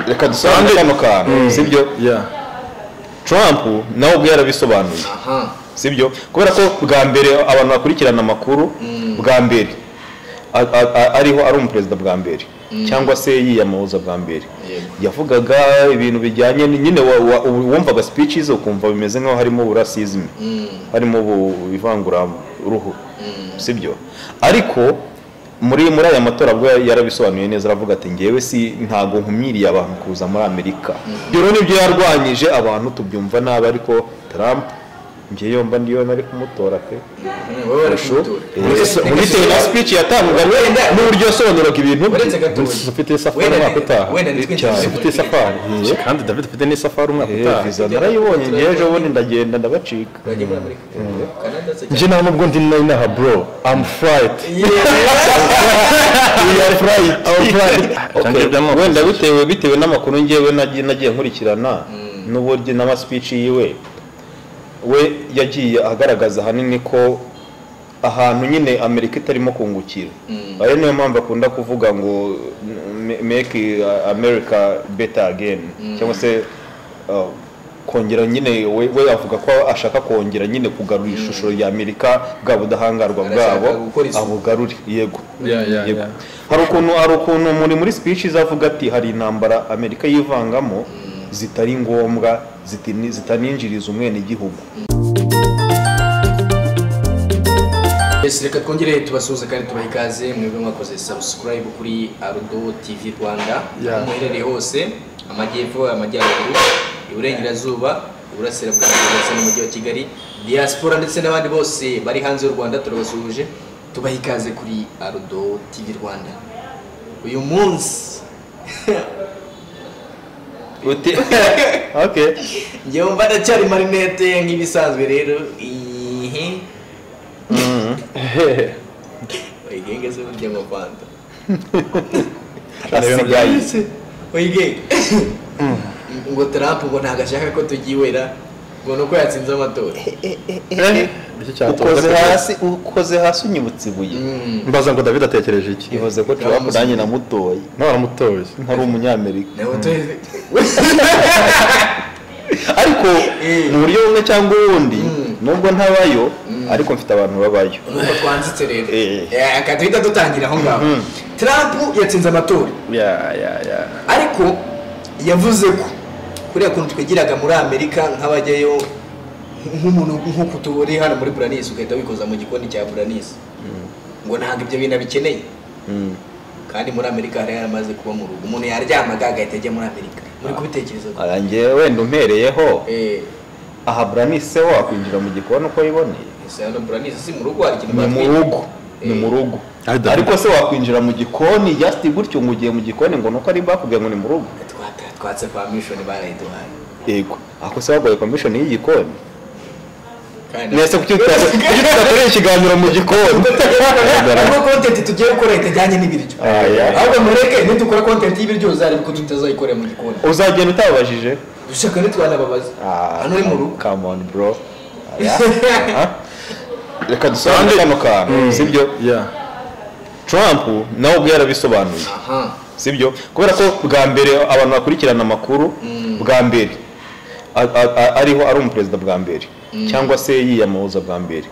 Reka dusobanure kano kantu, sibyo? Yeah. Trump nawe ubwe yarabisobanuye, sibyo? Kubera ko bwa mbere abantu bakurikirana amakuru, bwa mbere ariho ari umuperezida bwa mbere cyangwa se yiyamamaza bwa mbere, yavugaga ibintu bijyanye nyine wumvaga speeches ukumva bimeze nk'aho harimo racism, harimo ivanguraruhu, sibyo? Ariko muri aya matora bwo yarabisobanuye neza, aravuga ati ngewe si ntago nkumiriye abantu kuza muri Amerika. Rero nibyo yarwanyije, abantu tubyumva nabi, ariko Trump ngewe mba ndiyo nari kumutora pe. Wowe wari kumutora? Bitewe na speech yatangaga n'uburyo yasobanuraga ibintu bye. Uretse gatoya. Ufite isafari Wenda umwaka utaha. Wenda nitwe Cyane. Ufite isafari. Kandi David ufite n'isafari umwaka utaha. Visa narayibonye ngewe, ejo bundi ndagenda ndabacika. Urajya muri Amerika, Canada se? Njye nta nubwo ndi inaha, bro. I'm flight. We are flight. I'm flight. Okay, wenda bitewe n'amakuru ngewe nagiye nkurikirana n'uburyo n'ama speech yiwe, we yagiye agaragaza ahanini ko ahantu nyine Amerika itarimo kungukira, ariyo niyo mpamvu akunda kuvuga ngo "Make America better again", cyangwa se kongera nyine, we avuga ko ashaka kongera nyine kugarura ishusho ya Amerika, bwa budahangarwa Arashaka bwabo gukora isuku. abugarure, yego. Yeah. Yego. Hari ukuntu muri speech avuga ati hari intambara Amerika yivangamo zitari ngombwa, zitaninjiriza umwenegihugu. Yes, reka twongere tubasuhuze kandi tubahe ikaze mwebwe mwakoze subscribe kuri Arudo TV Rwanda, aho muherereye hose, amajyepfo, amajyaruguru, iburengerazuba, iburasirazuba ndetse n'umujyi wa Kigali, diaspora ndetse n'abandi bose bari hanze y'u Rwanda, turabasuhuje tubahe ikaze kuri Arudo TV Rwanda. Uyu munsi Uti okay. Njyewe mba ndacyari marinete nk'ibisanzwe rero, ihi oyigenge se burya ngo fanta Asigaye oyigenge ngo Trump ngo ntabwo ashaka ko tugiwera, ngo nuko yatsinze amatora. Iki cyatoza Ukoze hasi, ukoze hasi unyibutsa ibuye. Mbaza ngo David atekereje iki? Ivuze ko Trump nanjye namutoye. Nawe aramutoye. Ntari umunyamerika. Nawe tuzi. Ariko mu buryo bumwe cyangwa ubundi, nubwo ntabayo, ariko mfite abantu babayo. Nuko twanzitse rero. Reka duhita dutangira aho ngaho. Trump yatsinze amatora, Yeah. ariko yavuze ko kuriya kuntu twigiraga muri Amerika nk'abajyayo, nk'umuntu nk'uku tuburi hano muri Buranisi, ugahita wikoza mu gikoni cya Buranisi, ngo ntabwo ibyo bintu abikeneye. Kandi muri Amerika hari yaramaze kuba mu rugo, umuntu yaryamaga agahita ajya muri Amerika. Muri kubitekereza gute? Aya, njyewe wenda umpereyeho aha Buranise, wakwinjira mu gikoni uko wiboneye? Ese hano Buranisi si mu rugo? Hari ikintu Ni mu batwite? rugo, ni mu rugo. Ariko se wakwinjira mu gikoni just gutyo, ngo ugiye mu gikoni, ngo nuko ari bakubwiye ngo ni mu rugo? Twatse permission, barayiduhaye. Yego, ako se baguhaye permission y'igikoni? Kandi Nese kuki tudakorera ikiganiro mu gikoni? Ahubwo content tugiye gukora itajyanye n'ibiryo. Aya. Ahubwo mureke nidukora content y'ibiryo, uzarebe ko tutazayikorera mu gikoni. Uzagenda utababajije. Dushaka ntitwanababaza, hano uri mu rugo. Come on, bro. Aya. Ah. Reka dusobanure kano kantu, sibyo? Yeah. Trump nawe ubwe yarabisobanuye, sibyo? Kubera ko bwa mbere abantu bakurikirana amakuru, bwa mbere ariho ari umuperezida bwa mbere cyangwa se yiyamamaza bwa mbere,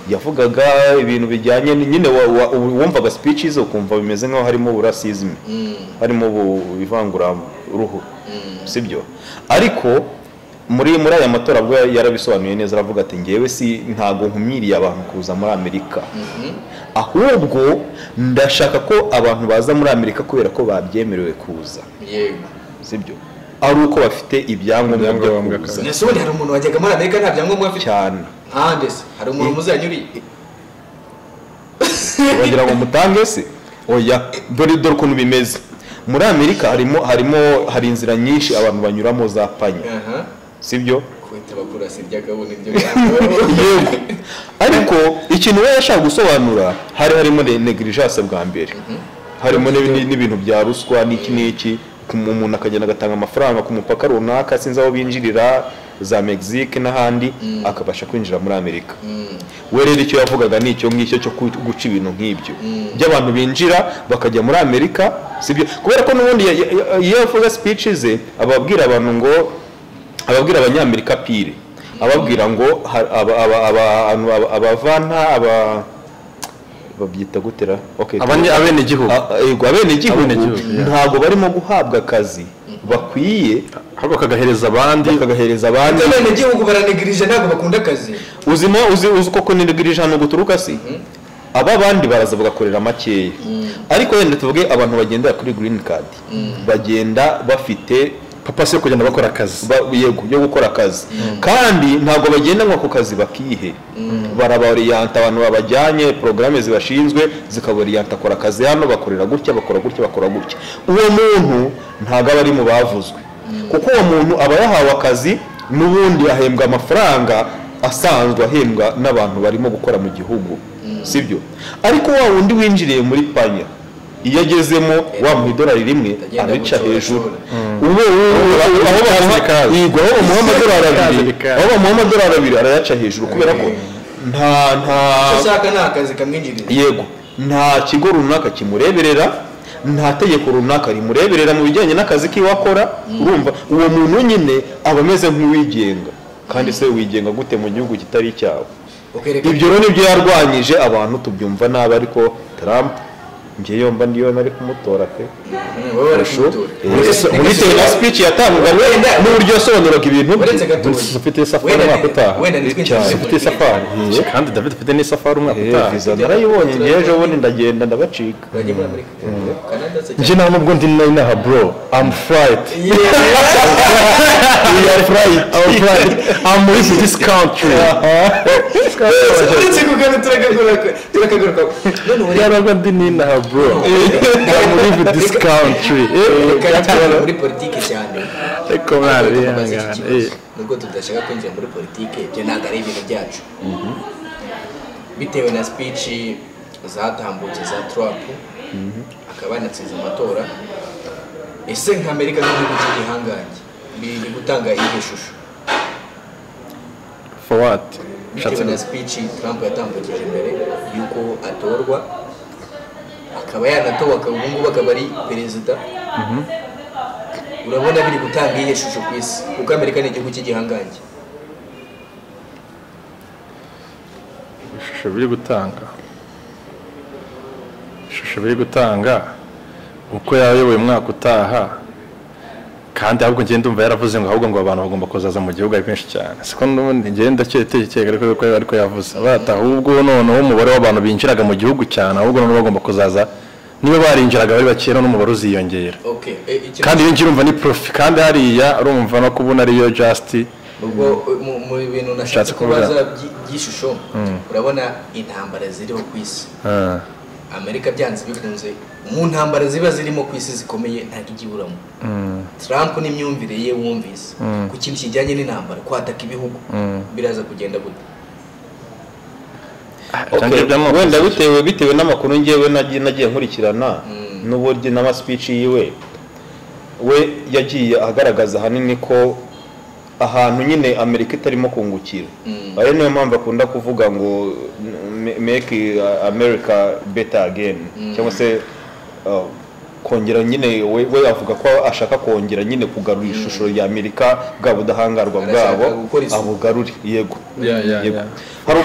yavugaga ibintu bijyanye nyine wumvaga speeches ukumva bimeze nk'aho harimo racism, harimo ivanguraruhu, sibyo? Ariko muri aya matora bwo yarabisobanuye neza, aravuga ati ngewe si ntago nkumiriye abantu kuza muri Amerika, ahubwo ndashaka ko abantu baza muri Amerika kubera ko babyemerewe kuza, sibyo? Ari uko bafite ibyangombwa byo Ibyangombwa. kuza. Ese ubundi hari umuntu wajyaga muri Amerika nta byangombwa afite? Cyane. Nkande se hari umuntu muzanyuriye? Wagira ngo mutange se? Oya, dore ukuntu bimeze muri Amerika, harimo hari inzira nyinshi abantu banyuramo za panya, sibyo? Kwita abakurasi ry'akabona ibyo byangombwa. Yego, ariko ikintu we yashaka gusobanura, hari harimo negligence bwa mbere, harimo n'ibintu bya ruswa n'iki n'iki, umuntu akagenda agatanga amafaranga ku mupaka runaka, sinzi aho binjirira. za Mexique n'ahandi, akabasha kwinjira muri Amerika. We rero icyo yavugaga ni icyo ngicyo cyo guca ibintu nk'ibyo by'abantu binjira bakajya muri Amerika, sibyo? Kubera ko n'ubundi iyo avuga speech ze ababwira abantu ngo, ababwira abanyamerika pire, ababwira ngo abavana aba babyita gutera, okay, abenegihugu. Yego, abenegihugu ntabwo barimo guhabwa akazi bakwiye, ahubwo bakagahereza abandi, bakagahereza abandi. Abenegihugu baranegirije, ntabwo bakunda akazi. Uzima uzi koko ninegirije hano guturuka si aba bandi baraza bagakorera makeya, ariko wenda tuvuge abantu bagendera kuri green card bagenda bafite papa se kugenda bakora akazi, yego, yo gukora akazi, kandi ntabwo bagenda ngo ako kazi bakihe, barabariyanta abantu babajyanye, programme zibashinzwe zikabariyanta, akora akazi hano, bakorera gutya, bakora gutya, bakora gutya. Uwo muntu ntabwo aba ari mu bavuzwe, kuko uwo muntu aba yahawe akazi n'ubundi ahembwa amafaranga asanzwe ahembwa n'abantu barimo gukora mu gihugu, sibyo? Ariko wa wundi winjiriye muri panya, iyo agezemo wamuha idolari rimwe abica hejuru. Aho bamuha amadolari abiri arayaca hejuru, kubera ko nta akazi kamwinjiriza. Yego, nta kigo runaka kimureberera, nta tegeko runaka rimureberera mu bijyanye n'akazi kiwe akora. Urumva uwo muntu nyine aba ameze nk'uwigenga, kandi se wigenga gute mu gihugu kitari icyawe? Ibyo rero nibyo yarwanyije, abantu tubyumva nabi, ariko Trump ngiye mba ndiyo nari kumutora pe. Bitewe na speech yatangaga n'uburyo yasobanuraga ibintu bye. Ufite isafari umwaka utaha, ufite isafari kandi David ufite n'isafari umwaka utaha. Visa narayibonye ngiye ejo bundi ndagenda ndabacika. Nje nta nubwo ndi inaha bro, I'm flight. We are flight. I'm flight. I'm with this country. Ntabwo ndi inaha bro, I'm with this country. Muri politiki cyane nubwo tudashaka kwinjira muri politiki, ibyo ntabwo ari ibintu byacu. Bitewe na speech zatambutse za Trump, akaba yanatsinze amatora, ese nka Amerika nk'igihugu cy'igihangange biri gutanga iyihe shusho? For what? Bitewe na speech Trump yatambukije mbere yuko atorwa, akaba yanatowe, akaba ubu ngubu akaba ari perezida, urabona biri gutanga iyihe shusho ku isi? Kuko Amerika ni igihugu cy'igihangange. Ishusho biri gutanga uko yayoboye umwaka utaha, kandi ahubwo ngenda ndumva yaravuze ngo ahubwo ngo abantu bagomba kuzaza mu gihugu ari benshi cyane, siko n'ubundi ngenda cyetekeka ariko yavuze bata ahubwo noneho umubare w'abantu binjiraga mu gihugu cyane, ahubwo noneho bagomba kuzaza, niba barinjiraga bari bakera n'umubare uziyongera. Kandi iyo ngira umva ni profit, kandi hariya urumva no kubona ariyo just. Ubwo mu bintu nashatse kubaza by'ishusho, urabona intambara ziriho ku isi, Amerika byanze bikunze mu ntambara ziba zirimo ku isi zikomeye ntabwo igiburamo. Trump n'imyumvire ye wumvise ku kintu kijyanye n'intambara, kwataka ibihugu biraza kugenda gute? Wenda bitewe n'amakuru ngewe nagiye nkurikirana n'uburyo n'ama speech yiwe, we yagiye agaragaza ahanini ko ahantu nyine Amerika itarimo kungukira. Ari niyo mpamvu akunda kuvuga ngo make America better again, cyangwa se kongera nyine, we avuga ko ashaka kongera nyine kugarura ishusho ya Amerika, bwa budahangarwa bwabo abugarure. Yego, hari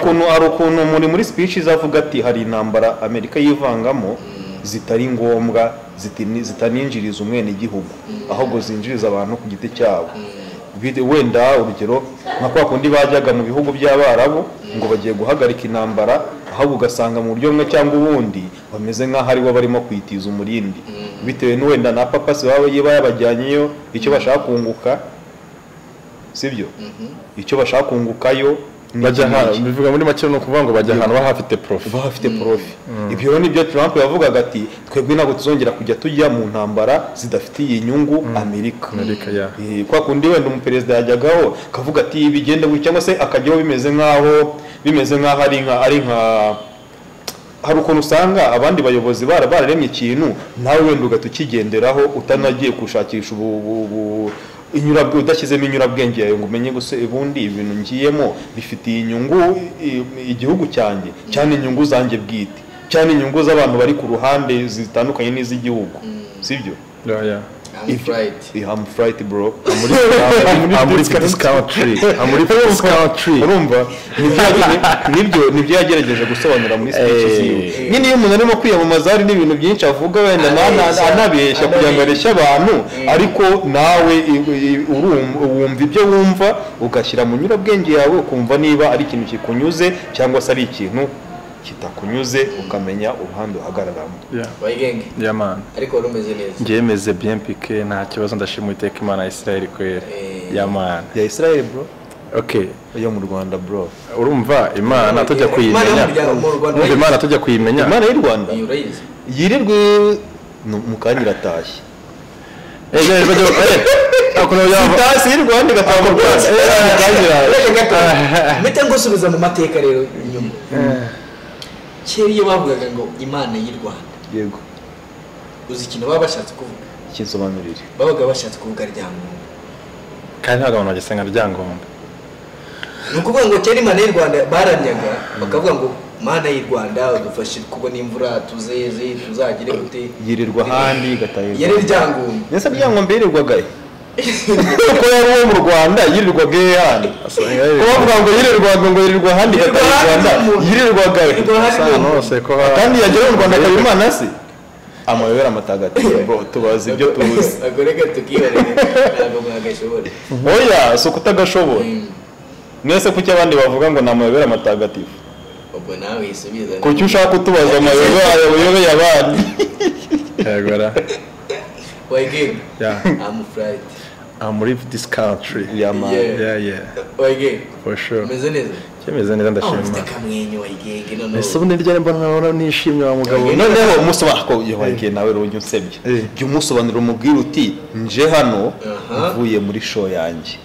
ukuntu muri speech izavuga ati hari intambara Amerika yivangamo zitari ngombwa, zitaninjiriza umwenegihugu, ahubwo zinjiriza abantu ku giti cyabo. Wenda urugero nka kwa kundi bajyaga mu bihugu by'Abarabu ngo bagiye guhagarika intambara, ahubwo ugasanga mu buryo bumwe cyangwa ubundi bameze nk'aho ari bo barimo kwitiza umurindi, bitewe n'uwenda na papa se baba yabajyanyeyo icyo bashaka kunguka, sibyo? Icyo bashaka kungukayo bajya ahantu, bivuga muri make no kuvuga ngo bajya ahantu bahafite profit, bahafite profit. Ibyo nibyo Trump yavugaga ati twebwe ntabwo tuzongera kujya tujya mu ntambara zidafitiye inyungu Amerika. Kwa kundi wenda umuperezida yajyagaho kavuga ati bigende cyangwa se akajyaho bimeze nkaho ari nka hari ukuntu usanga abandi bayobozi bararemye ikintu nawe wenda ugatukigenderaho utanagiye gushakisha Inyurabwe udashyizemo inyurabwenge yawe ngo umenye gusa ubundi ibintu ngiyemo bifitiye inyungu igihugu cyanjye cyane inyungu zanjye bwite cyane inyungu z'abantu bari ku ruhande zitandukanye n'iz'igihugu sibyo. Yeah. I'm fright bro. I'm muri this country. I'm muri this country. Urumva nibyo yagerageje gusobanura muri speech ziwe. Nyine iyo umuntu arimo kwiyamamaza hari n'ibintu byinshi avuga wenda anabeshya kugira ngo areshye abantu, ariko nawe wumva ibyo wumva ugashyira mu nyurabwenge yawe ukumva niba ari ikintu kikunyuze cyangwa se ari ikintu kitakunyuze ukamenya uruhande uhagararamo. Wayigenge. Yeah man. Ariko wari umeze neza. Njye meze bien piqué nta kibazo ndashima Uwiteka Imana ya Israel kwera. Yeah man. Ya Israel bro. Okay. Yo mu Rwanda bro. Urumva Imana tujya kuyimenya. Urumva Imana tujya kuyimenya. Imana y'u Rwanda. Yirirwe mu kanya iratashye. Itasi y'u Rwanda igataha mu Rwanda. Mpita ngusubiza mu mateka rero inyuma. Kera iyo bavugaga ngo Imana y'u Rwanda. Yego. Uzi ikintu baba bashatse kuvuga? Kinsobanurire. Babaga bashatse kuvuga Ryangombe. Kandi ntabwo abantu bagisenga Ryangombe. Ni ukuvuga ngo kera Imana y'u Rwanda baramyaga bakavuga ngo Mana y'u Rwanda udufashe kubona imvura tuzeze tuzagire gute. Yirirwa ahandi igataha. Yari Ryangombe. Nese Ryangombe yirirwaga he? Kuko yari uwo mu Rwanda yirirwaga he handi? Ko bavuga ngo yirirwaga ngo yirirwa ahandi igataha i Rwanda yirirwaga he? Kandi yagera mu Rwanda akaba Imana se? Amayobera amatagatifu bro, tubazi ibyo tuzi. Agoreka tukihorere ntabwo mwagashobora. Oya, si ukutagashobora. Mwese kuki abandi bavuga ngo ni amayobera amatagatifu? Ubwo nawe isubiza. Kuki ushaka kutubaza amayobera ayobeye abandi? Yagora. Wayigenge. Yeah. I'm afraid. I'm leave this country. Yeah man. Yeah yeah. Wayigenge. For sure. Meze neza. Kimeze neza ndashima. Ufite akamwenyu Wayigenge noneho. Ese ubundi ryari mbona nishimye wa mugabo. Noneho umusobanuro ko Wayigenge nawe rero unsebye. Jya umusobanurira umubwira uti nje hano mvuye muri show yanjye.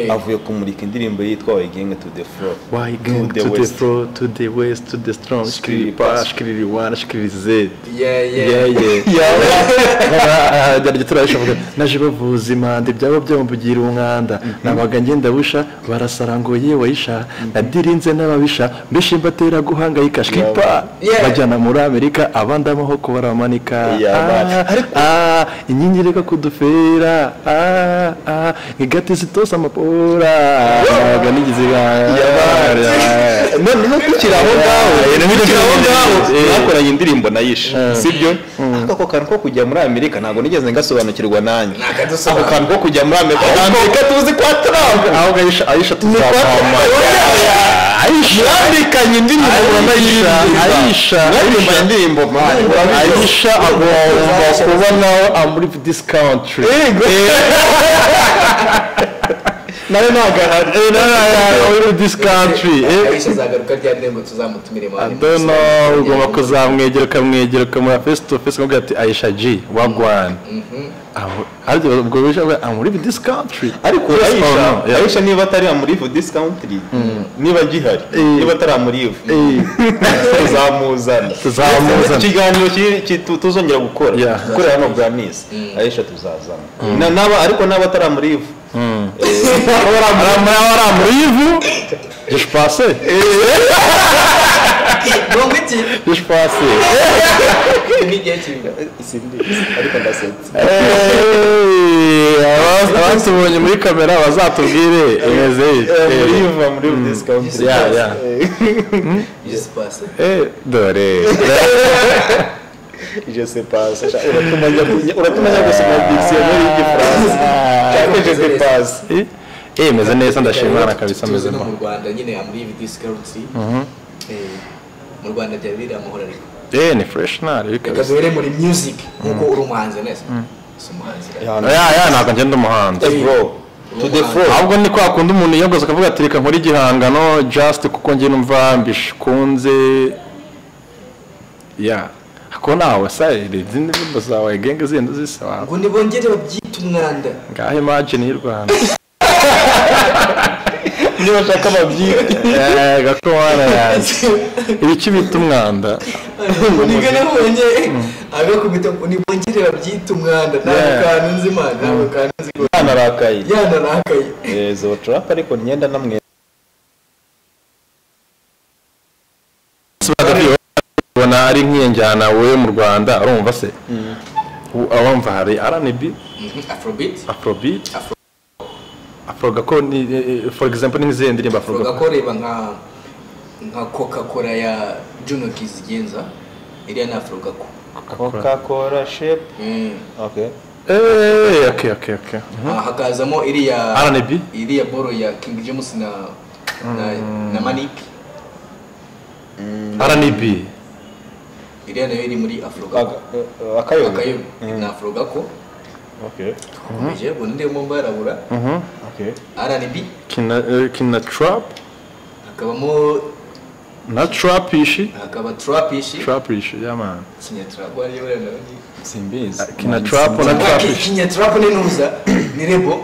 Avuye kumurika indirimbo yitwa Wayigenge to the floor. Wayigenge to the floor, to the west, to the strong. Shkiri pa, shkiri 1, shkiri z. Yeah yeah. Yeah yeah. Byari turabisha vuga naje bavuza impande byabo byombugira umwanda nabaga ngenda busha barasarangoye wayisha nadirinze n'ababisha mbeshe mbatera guhangayika shkipa bajyana muri Amerika abandi amahoko baramanika inkingi reka kudufera igati zitosa amapora nabaga nigize noneho tukiri aho ngaho mwakoranye indirimbo nayisha sibyo? Ako kantu ko kujya muri Amerika ntabwo nigeze ngasobanukirwa nanjye. Ako kantu ko kujya muri Amerika Amerika tuzi kwa Trump ahubwo Aisha tuzamama Aisha yandikanye indirimbo Aisha yaririmba indirimbo Aisha agomba kuba nawe I'm leave this country. Nawe nagahari nawe this country. Aisha azagaruka ryari ndirimbo tuzamutumire mwana? I don't know, ugomba kuzamwegera ukamwegera ukamura face to face ukamubwira ati Aisha G wagwan. Ariko ubwo bisha I'm leave this country. Ariko Aisha niba atari I'm leave this country, niba gihari, niba atari I'm leave, tuzamuzana. Ikiganiro tuzongera gukora hano bwa Miss Aisha tuzazana. Naba ariko naba atari I'm leave. Aramurivu je passe. Je passe. Ariko ndasetse. Abatubonye muri kamera bazatubwire imeze muriva muri this country. Yeah yeah. Je passe. Dore. Je sais pas. Uratumanya gusoma dictionnaire y'igifaransa. Cyangwa je sais pas. Meze neza ndashimana kabisa meze neza. Mu Rwanda nyine I'm leave this country. Mu Rwanda byari biri amahoro ariko. Ni fresh na ariko. Reka duhere muri music nkuko uri umuhanzi neza. Si umuhanzi. Ya ntabwo ngenda umuhanzi. Bro. To the floor. Ahubwo ni kwa kundi umuntu yiyogoza akavuga ati reka nkore igihangano just kuko ngiye numva mbishikunze. Yeah. Ako nawe sai izindi ndirimbo zawe genge zindi zisa wawe. Ngo nibongere babyita umwanda. Ngaho imagine y'u Rwanda. Niba ashaka babyite. Gako wana yanjye. Ibiki bita umwanda. Niga nabonye agakubita nibongere babyita umwanda ntabwo kantu nzi man ntabwo kantu nzi. Yanarakaye. Yanarakaye. Zo Trump ariko nyenda namwe. Ubona ari nk'injyana we mu Rwanda urumva se? Abamva hari R&B, Afrobeat, Afro gako ni for example ni nk'izihe ndirimbo Afro gako reba nka Coca-Cola ya Juno Kizigenza iriya ni Afro gako. Coca-Cola shape. Okay. Okay. Hakazamo iriya R&B, iriya boro ya King James na Manik. R&B iriya nayo iri muri Afro gako. Akayobe ni Afro gako. Okay. Komeje bunde mu mbarabura. Okay. R&B kina trap hakabamo na trapishi hakaba trapishi yeah man. Kinya trap wari yore nayo ni simbizi. Kina trap na trapishi. Kinya trap ni nuza ni rebo.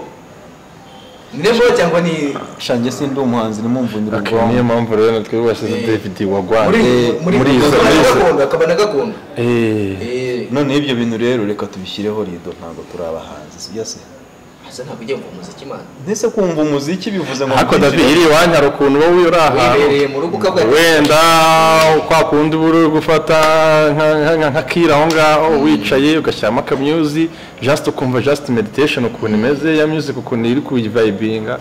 Ni rebo cyangwa ni shange sindi umuhanzi nimumvundira ubwonko. Niyo mpamvu rero natwe bashyize David wagwande muri gakondo akaba na gakondo. None ibyo bintu rero reka tubishyireho rido ntabwo turi abahanzi sibyo se? Asa ntabwo ugiye kumva umuziki man. Ndetse kumva umuziki bivuze ngo ariko David iri iwanyu hari ukuntu wowe uri ahantu wibereye mu rugo ukabwa wenda kwa kundi uri gufata nka kira aho ngaho wicaye ugashyiramo aka music just ukumva just meditation ukuntu imeze ya music ukuntu iri kuyivibinga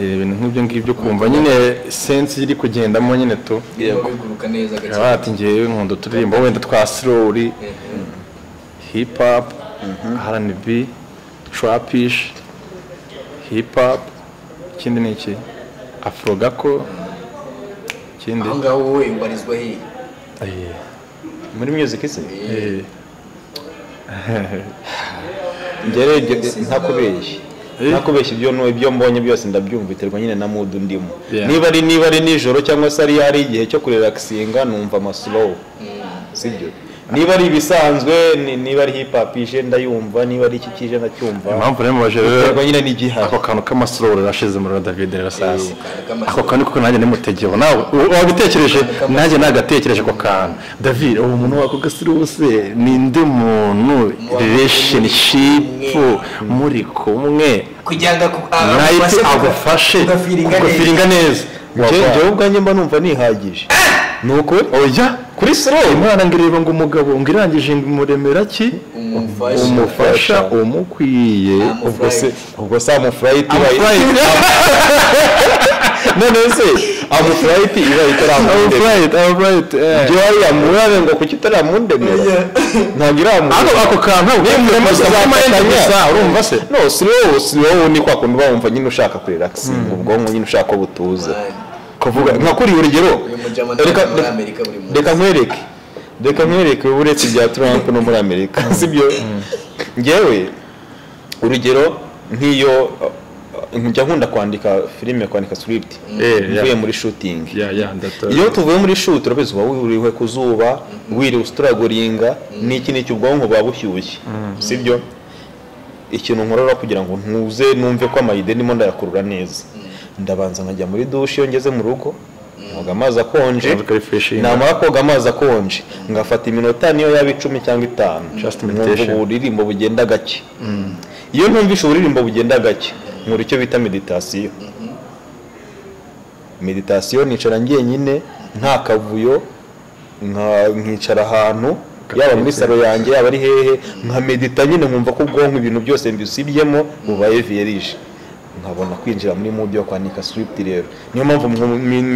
ibintu nk'ibyo ngibyo kumva nyine sense iri kugendamo nyine tu biguruka neza gake. Ati ngewe nkunda turirimbo wenda twa slowly hip hop R&B trapish hip hop ikindi ni iki Afro gako ikindi aho ngaho wowe ubarizwa he muri music se ngere ntakubeshya ibyo mbonye byose ndabyumva biterwa nyine na mood ndimo. Niba ari nijoro cyangwa se ari igihe cyo kurelaxinga numva ama slow sibyo. Niba ari ibisanzwe niba ari hip hop ije ndayumva niba ari iki kije ndacyumva. Impamvu rero mubaje rero nyine nigihari ako kantu k'amaslow rashize muri David rero sasa ako kantu kuko nanjye nimutegeho nawe wabitekereje nanjye nagatekereje ako kantu David uwo muntu wako gaslow se ninde muntu relationship muri kumwe kugira ngo agufashe kugafiringa neza. Njyewe ubwanjye mba numva nihagije nuko oya kuri slow imwana ngireba ngo umugabo ngirangije ngumuremera ki umufasha umukwiye ubwo se amuflight ibaye none se amuflight ibaye itaramundemera amuflight njyewe yamurabe ngo kuki itaramundemera ntabwo iramundemera ako kantu gusa urumva se no slow ni kwa kundi bumva nyine ushaka kurelaxinga ubwonko nyine ushaka ko butuza kuvuga nka kuri urugero reka nkwereke uretse ibya Trump no muri Amerika sibyo. Ngewe urugero nk'iyo njya nkunda kwandika filime kwandika script mvuye muri shooting iyo tuvuye muri shoot urabizi uba wiriwe ku zuba wiriwe ustragoringa n'iki n'iki ubwonko buba bushyushye sibyo. Ikintu nkorora kugira ngo ntuze numve ko amayide ndimo ndayakurura neza ndabanza nkajya muri douche iyo ngeze mu rugo nkoga amazi akonje namara koga amazi akonje ngafata iminota niyo yaba 10 cyangwa 5 just meditation uburirimbo bugenda gake. Iyo ntumvishe uburirimbo bugenda gake nkora icyo bita meditation. Meditation nicara njyenyine nta kavuyo nkicara ahantu yaba muri salo yanjye yaba ari hehe nka medita nyine nkumva ko ubwonko ibintu byose mbisibyemo bubaye vierge nkabona kwinjira muri mood yo kwandika script. Rero niyo mpamvu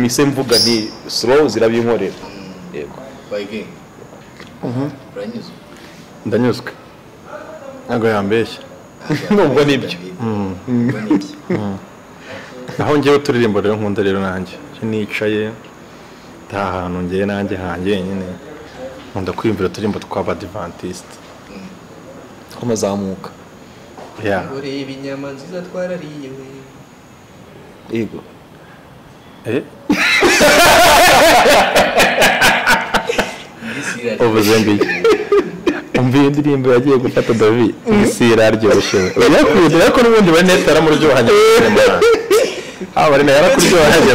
mise mvuga nti slow zirabinkorera. Yego bayige uranyuzwe ndanyuzwe ntabwo yambeshya nubwo nibyo aho ngewe turirimbo rero nkunda rero nanjye nicaye nta hantu ngewe nanjye hanjye nyine nkunda kwiyumvira turirimbo tw'abadivantiste twamazamuka. Yeah. Uri ibinyama nziza twarariye we. Yego. Uvuze mbi. Umva iyi ndirimbo yagiye gufata David isi iraryoshye. Yakwidira ko n'ubundi bane taramuryohanye. Aba rero yarakuryoheye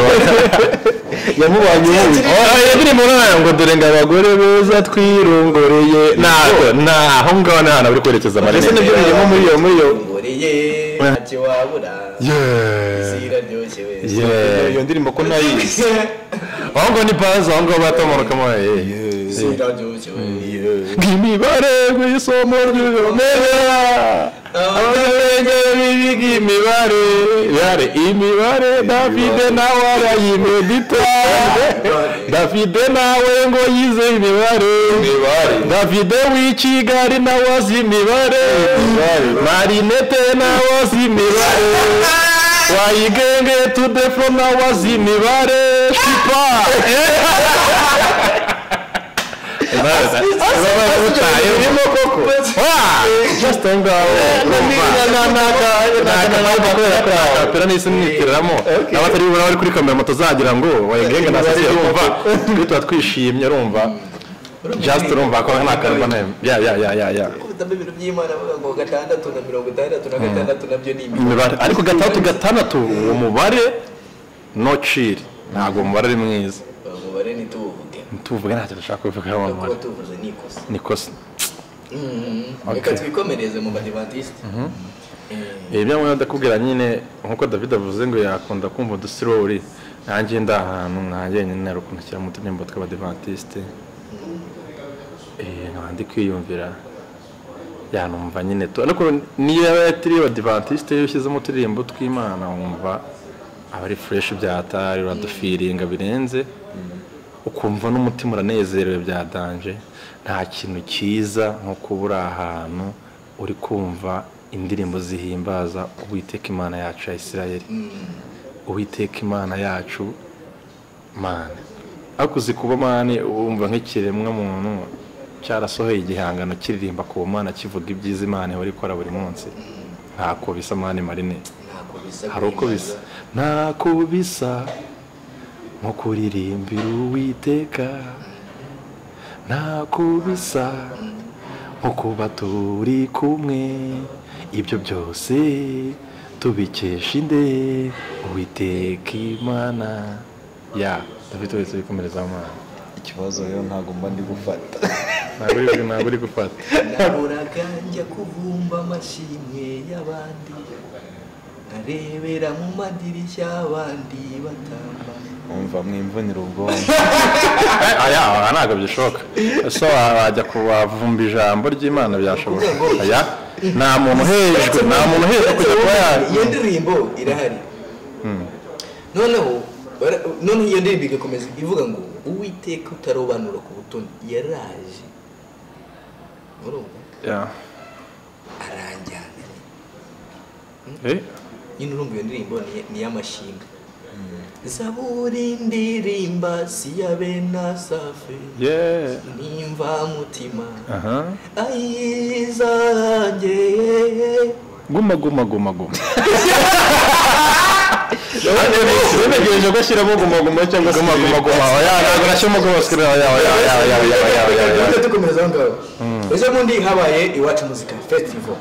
yamubanye ubuki. Oya ndirimbo nayo ngo dore ngo abagore beza twirongoreye ntabwo nta aho ngaho nta hantu bari kwerekeza Mbese Marine. nibyo birimo muri iyo muri iyo Ngoreye ntacyo wabura. Yeah. Isi iraryoshye we. Yeah. iyo ndirimbo ko ntayizi. Aho ngaho ni baza aho ngaho batamanukamo. Isi iraryoshye we. Ng'imibare ku isomo ry'ubumera abanyabwenge biga imibare yare imibare Davide nawe arayimedita Davide nawe ngo yize imibare Davide w'i Kigali nawe azi imibare Marinette nawe azi imibare Wayigenge tudefo nawe azi imibare Shipa Birimo koko. Just aho ngaho akapera n'isi mwitiramo abatari bubura bari kuri kamera moto zagira ngo wayigenge nasasiye urumva twe tuba twishimye urumva just urumva ko nta karwa na ya ya ya ya ya Kubitamo ibintu by'Imana bavuga ngo 6 na 66 nabyo ni imibare. Imibare ariko 6 6 uwo mubare no chill ntabwo umubare ari mwiza. Umubare ntituwuvuge. Tuvuge ntacyo dushaka kuvuga uwo Kuba mubare tuvuze ni ikosa. ni kosa. Reka twikomereze mu Badivantiste. Ibyo nkunda ndakubwira nyine nkuko David avuze ngo yakunda kumva udusirori nanjye ndi ahantu nkanjye nyine hari ukuntu ashyiramo uturirimbo tw'abadivantisite nkaba ndi kwiyumvira yanumva nyine tu ariko niyo yaba yatiri abadivantisite iyo ushyizemo uturirimbo tw'Imana wumva aba ari fresh byatari uradufiringa birenze ukumva n'umutima uranezerewe bya danje. Nta kintu cyiza nko kuba uri ahantu uri kumva indirimbo zihimbaza Uwiteka Imana yacu ya Isirayeli, Uwiteka Imana yacu mana. Ariko uzi kuba man wumva nk'ikiremwa muntu cyarasohoye igihangano kiririmba ku Mana kivuga ibyiza Imana ihora ikora buri munsi, ntako bisa man Marine. Ntako bisa. Hari uko bisa, ntako bisa nko kuririmbira Uwiteka, ntako bisa nko kuba turi kumwe, ibyo byose tubikesha inde? Uwiteka Imana ya David wese bikomereza amana. Ikibazo rero ntabwo mba ndi gufata. Ntabwo uri gufata. Nahoraga njya kuvumba amashimwe y'abandi nkarebera mu madirishya abandi batamba. Umva mwimvunira ubwonko. Aya aha ntabwo bishoboka ese wajya kubavumba ijambo ry'Imana byashoboka aya nta muntu uhejwe nta muntu uhejwe kujya kuba ya Iyo ndirimbo irahari noneho noneho iyo ndirimbo igakomeza ivuga ngo Uwiteka utarobanura ku butoni yaraje urumva aranjyana. Nyine urumva iyo ndirimbo ni iy'amashimwe zaburi ndirimba si iya bene Asafu nimva mutima ayizanjye. Guma guma guma guma. Ntegereje ko ashyiramo guma guma cyangwa se Guma guma guma oya ntabwo nashyiramo guma sikiri oya oya oya oya oya oya oya oya. Tujye dukomereza aho ngaho. Ejo bundi habaye Iwacu Muzika Festival,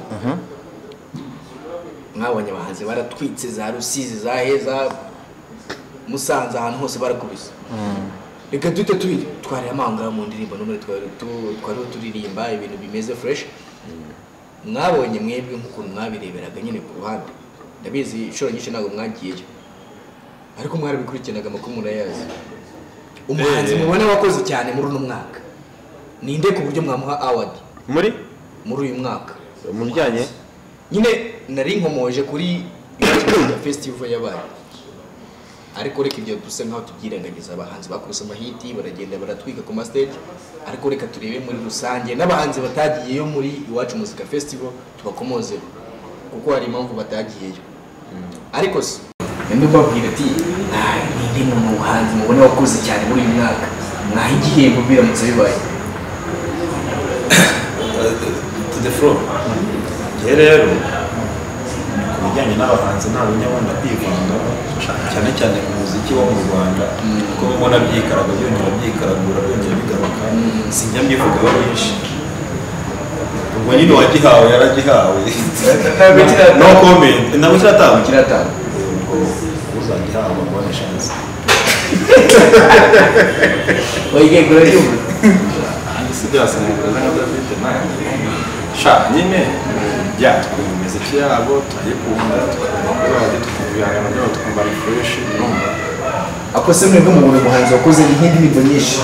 mwabonye abahanzi baratwitse za Rusizi, za Heza, Musanze, ahantu hose barakubise. Reka duhite tubi twari amahanga mu ndirimbo no muri twari turirimba ibintu bimeze fresh. Mwabonye mwebwe nk'ukuntu mwabireberaga nyine ku ruhande, ndabizi inshuro nyinshi ntabwo mwagiyeyo ariko mwarabikurikiranaga amakuru murayazi. Umuhanzi mubona wakoze cyane muri uno mwaka ninde ku buryo mwamuha award? Muri Muri uyu mwaka. Mu bijyanye Nyine nari nkomoje kuri Iwacu Muzika Festival yabaye ariko reka ibyo dusa nkaho tubyirengagiza. Abahanzi bakubise amahiti baragenda baratwika ku ma stage ariko reka turebe muri rusange n'abahanzi batagiyeyo muri Iwacu Muzika Festival tubakomozeho kuko hari impamvu batagiyeyo. Ariko se ninde ubabwira ati "Ah, ninde mu muhanzi mubona wakoze cyane muri uyu mwaka mwaha igihembo biramutse bibaye?" To the floor. Njye rero ku bijyanye n'abahanzi ntabwo njya nkunda kwivangamo cyane cyane umuziki wo mu Rwanda kuko mbona byikaraga byongera byikaragura byongera bigaruka sinjya mbivugaho byinshi. Ubwo nyine uwagihawe yaragihawe, no comment, ntabwo kiratangwa. Kiratangwa. Ubwo uzagihabwa. Oye kurabyumva si byose ntabwo nka David nanjye sha nyine ya twumva imiziki yabo turayikunda tukumva kuri radiyo tukumva ibihangano byabo tukumva ni fresh urumva ako se mwebwe mubona umuhanzi wakoze nk'indirimbo nyinshi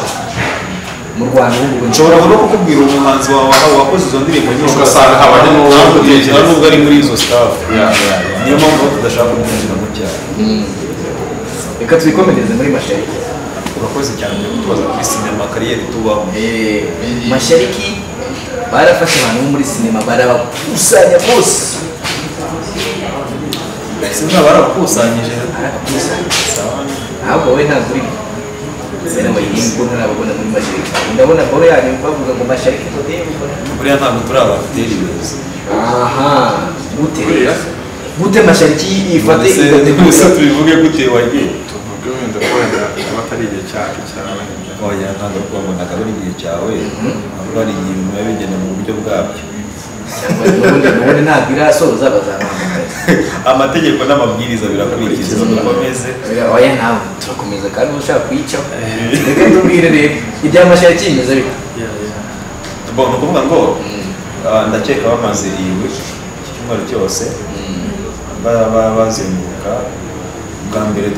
mu Rwanda ubu ngubu Nshobora no kukubwira umuhanzi wawe wakoze izo ndirimbo nyinshi Ugasanga habanye n'uwo nta nubwo ari muri izo staff Ya, ya, ya. niyo mpamvu tudashaka kubyinjiramo cyane. Reka twikomereze muri Mashariki. Urakoze cyane ujya kutubaza kuri sinema kariyeri tubaho. Mashariki barafashe abantu bo muri sinema barabakusanya bose. Sinema barabakusanyije. Barabakusanya. Ahubwo wowe ntabwo urimo. Sinema yirimo ubwo ntarababona muri Mashariki. Ndabona boro yanyu bavuga ngo Mashariki today. Buriya ntabwo turi abateri beza. Aha, gute rero? Gute Mashariki ifate Ese tubivuge gute wagiye? Tuvuge wenda ko wenda kuba atari igihe cyacu cyane. Oya ntabwo ari ukuvuga ngo ntabwo ari igihe cyawe, ahubwo hari igihe ibintu biba bigenda mu buryo bwabyo. Cyangwa n'ubundi ntabwo irasoza bazabahamagara. Amategeko n'amabwiriza birakurikizwa dukomeze. Oya nawe turakomeza kandi ushaka kuyicaho. Reka tubwire rero ibya Mashariki bimeze bite? Bon, ni ukuvuga ngo ndakeka bamaze iyi week iki cyumweru cyose bazenguruka. Bwa mbere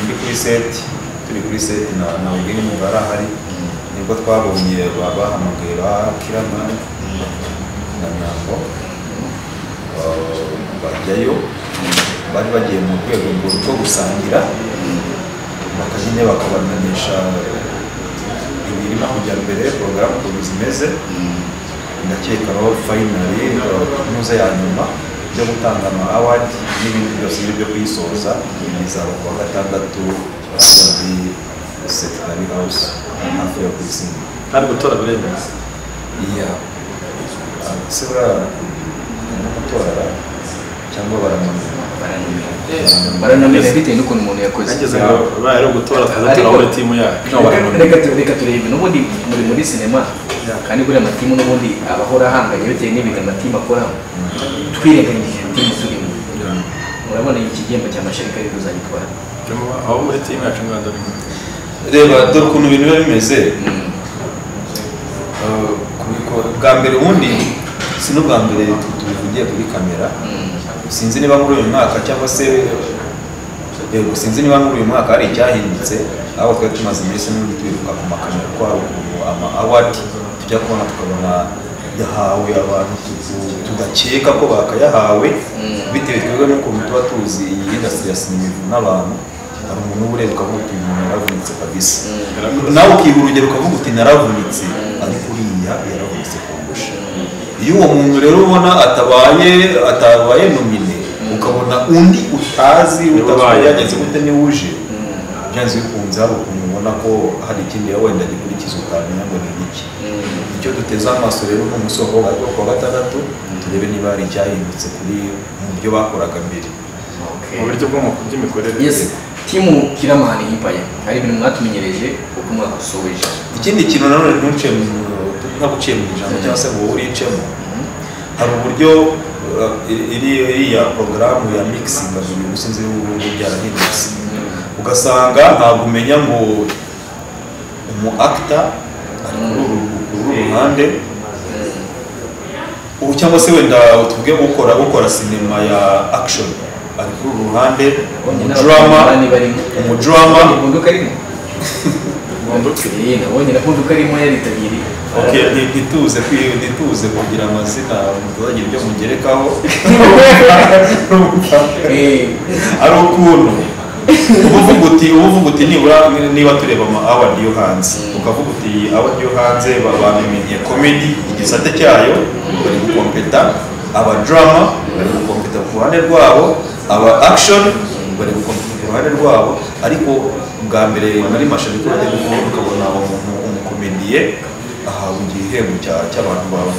ndi kuri set, turi kuri set na Eugene Mugara ahari, nibwo twabonye bahamagaye ba Kiramani na Nyambo bajyayo, bari bagiye mu rwego rwo gusangira bakajya bakabamenyesha ibirimo kujya mbere, porogaramu ukuntu zimeze. Ndakeka aho finally muze ya nyuma byo gutanga ama award n'ibindi byose byo kuyisoza bizaba kuwa gatandatu muri Secretary House hafi yo kuyisinga. Kandi gutora biremewe. Iya. Se buriya no gutora cyangwa barananira. Barananira bitewe n'ukuntu umuntu yakoze. Nageze ngo baye ari ugutora tukaza turabona timu yacu. Reka turebe n'ubundi muri sinema kandi buriya amatimu n'ubundi abahora ahanganye bitewe n'ibintu amatimu akoramo. Twirengagije timu turimo. Murabona iki gihembo cya Mashariki ari kuzagitwara. Aho muri timu yacu mu Rwanda rimwe. Reba dore ukuntu ibintu biba bimeze. Bwa mbere ubundi si n'ubwa mbere tubivugiye kuri kamera. Sinzi niba muri uyu mwaka cyangwa se yego sinzi niba muri uyu mwaka hari icyahindutse, aho twari tumaze iminsi n'ubundi tubivuga ku makamera ko hari ukuntu ama award tujya kubona tukabona yahawe abantu tudakeka ko bakayahawe bitewe twebwe n'ukuntu tuba tuzi iyi industry ya sinema ivuna abantu. Hari umuntu uba ureba ukavuga uti uyu muntu yaravunitse kabisa, nawe ukiha urugero ukavuga uti naravunitse, ariko uriya yaravunitse kundusha. Iyo uwo muntu rero ubona atabaye nomine, ukabona undi utazi utazi yagenze gute niwe uje, byanze bikunze hari ukuntu ubona ko hari ikindi wenda gikurikiza utamenya ngo ni iki. Icyo duteze amaso rero ni umunsi wo kuwa gatandatu turebe niba hari icyahindutse kuri mu byo bakoraga mbere. Mu buryo bw'imikorere. Yes, timu Kiramani Empire hari ibintu mwatumenyereje uko umwaka usoje. Ikindi kintu nanone ntuce ntaguciye mu ijambo cyangwa se ngo wowe uricemo, hari uburyo iriya porogaramu ya mixing ibintu sinzi ubu byarahindutse, ugasanga ntabwo umenya ngo umu actor ari kuri uru ruhande cyangwa se wenda tuvuge ukora sinema ya action ari kuri uru ruhande, umudrama Okay, ntituze kugira amazina mutazagira ibyo mugerekaho. Ari ukuntu uvuga uti nibura niba tureba ama award yo hanze, ukavuga uti award yo hanze babimenye comedy igisate cyayo bari gukompeta, aba drama bari gukompeta ku ruhande rwabo, aba action bari gukompeta ku ruhande rwabo. Ariko bwa mbere muri Mashariki bajya gukora ukabona umuntu umukomediye ahawe igihembo cy'abantu bawe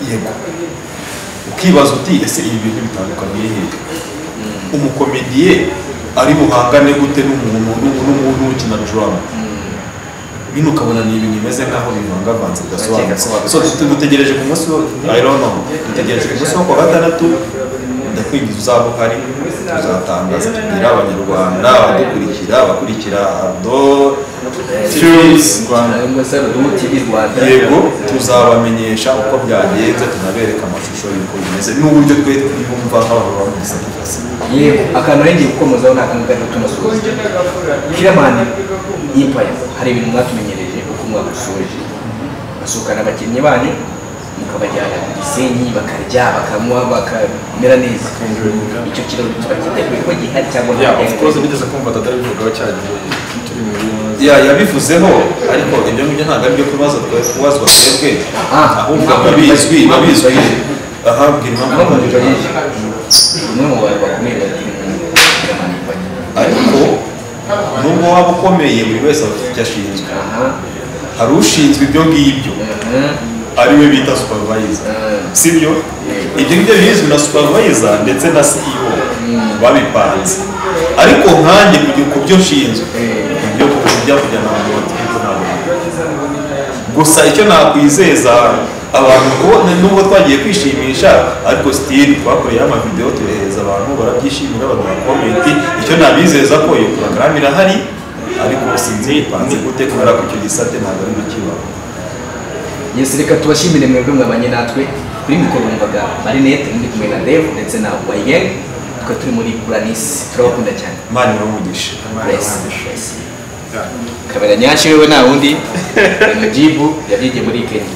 yego, ukibaza uti ese ibi bintu bitandukaniye hehe? Umukomediye ari buhangane gute n'umuntu ukina drama? Bino ukabona ni ibintu bimeze nk'aho bivangavanze bidasobanutse. So dutegereje ku munsi I don't know, dutegereje ku munsi wo kuwa gatandatu, kwinjiza uzaba uhari, tuzatangaza tubwira abanyarwanda abadukurikira, abakurikira Ardo Films Rwanda, yego tuzabamenyesha uko byagenze, tunabereka amashusho y'uko bimeze n'uburyo twe twiyumva nk'abantu baba muri Satifasi. Yego, akantu ngiye gukomozaho ni akantu gato tunasuhuza Killaman Empire. Hari ibintu mwatumenyereje uko mwagusoje, basohokana abakinnyi banyu mukabajyana ku Gisenyi bakarya bakanywa bakamera neza. Icyo kirori tuba cyiteguye ko gihari cyangwa ntabwo? Of course nigeze kumva Dada abivugaho cyagiye turi muri yabivuzeho, ariko ibyo ngibyo ntabwo ari byo kubazwa twebwe, ahubwo babizwi babizwi ahabwira impamvu umwe mu bantu bakomeye batiri mu Killaman Empire. Ariko nubwo waba ukomeye buri wese aba afite icyo ashinzwe. Hari ushinzwe ibyo ngibyo ariwe bita supervisor, sibyo? Ibyo ngibyo bizwi na supervisor ndetse na CEO babipanze, ariko nkanjye ku byo nshinzwe ibyo kujya kujyana abantu batwite ntabwo. Gusa icyo nakwizeza abantu ko nubwo twagiye kwishimisha, ariko still twakoreye amavideo tuyohereza abantu barabyishimira, baduha comment. Icyo nabizeza ko iyo porogaramu irahari, ariko sinzi ipanze gute kubera ko icyo gisate ntabwo ari kibaho. Yes, reka tubashimire mwebwe mwabanye natwe kuri mikoro mwumvaga Marinette, muri kumwe na Dev ndetse na Wayeng, tukaba turi muri Planis. Turabakunda cyane, Imana ibahe. Kabera nyashi wewe nta wundi Mujibu yabyigiye muri Kenya.